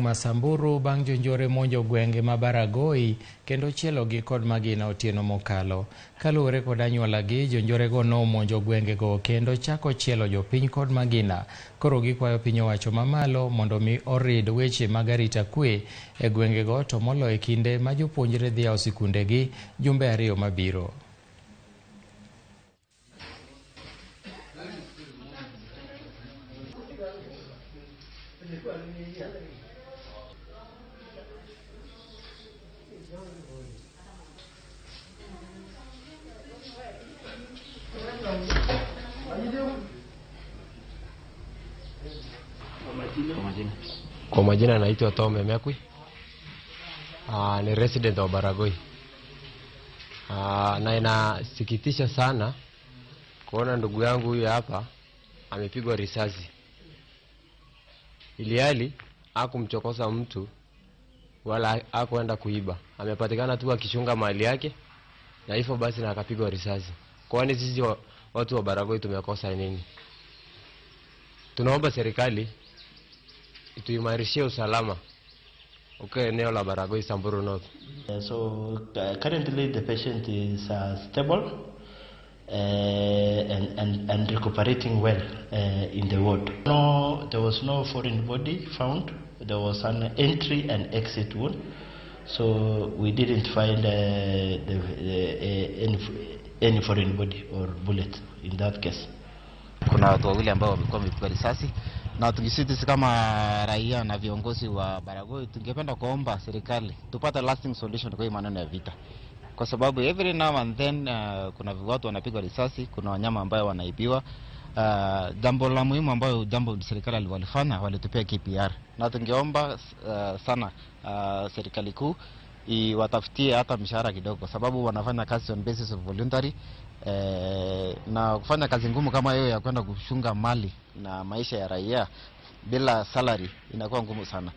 Ma Samburu bang' jonjore monjo gwenge ma Baragoi kendo chielogi kod magina otieno mokalo. Kaluwore kod anyuolagi, jonjorego nomonjo gwengego kendo chako chielo jopiny kod magina. Koro gikwayo piny owacho mamalo mondo mi orid weche mag arita kwe e gwengego to moloyo e kinde ma jopuonjre dhi yawo sikundegi jumbe ariyo mabiro. Kwa majina naitwa Tome Mekwi. Ni resident wa Baragoi. Na inasikitisha sana kuona ndugu yangu huyu hapa amepigwa risasi. Ilihali hakumchokoza mtu wala hakuenda kuiba. Amepatikana tu akichunga mali yake na hivyo basi na akapigwa risasi. Kwani sisi watu wa Baragoi tumekosa nini? Tunaomba serikali ituimarishie usalama uko eneo la Baragoi, Samburu North. So currently the patient is stable and recuperating well in the ward. No, there was no foreign body found. There was an entry and exit wound, so we didn't find any foreign body or bullet in that case. Kuna watu wawili ambao wamekuwa wamepigwa risasi, na sisi kama raia na viongozi wa Baragoi tungependa kuomba serikali tupate lasting solution kwa hii maneno ya vita, kwa sababu every now and then kuna watu wanapigwa risasi, kuna wanyama ambao wanaibiwa. Jambo la muhimu ambayo jambo serikali walifanya, walitupia KPR, na tungeomba sana serikali kuu iwatafutie hata mshahara kidogo, kwa sababu wanafanya kazi on basis of voluntary, na kufanya kazi ngumu kama hiyo ya kwenda kuchunga mali na maisha ya raia bila salary inakuwa ngumu sana.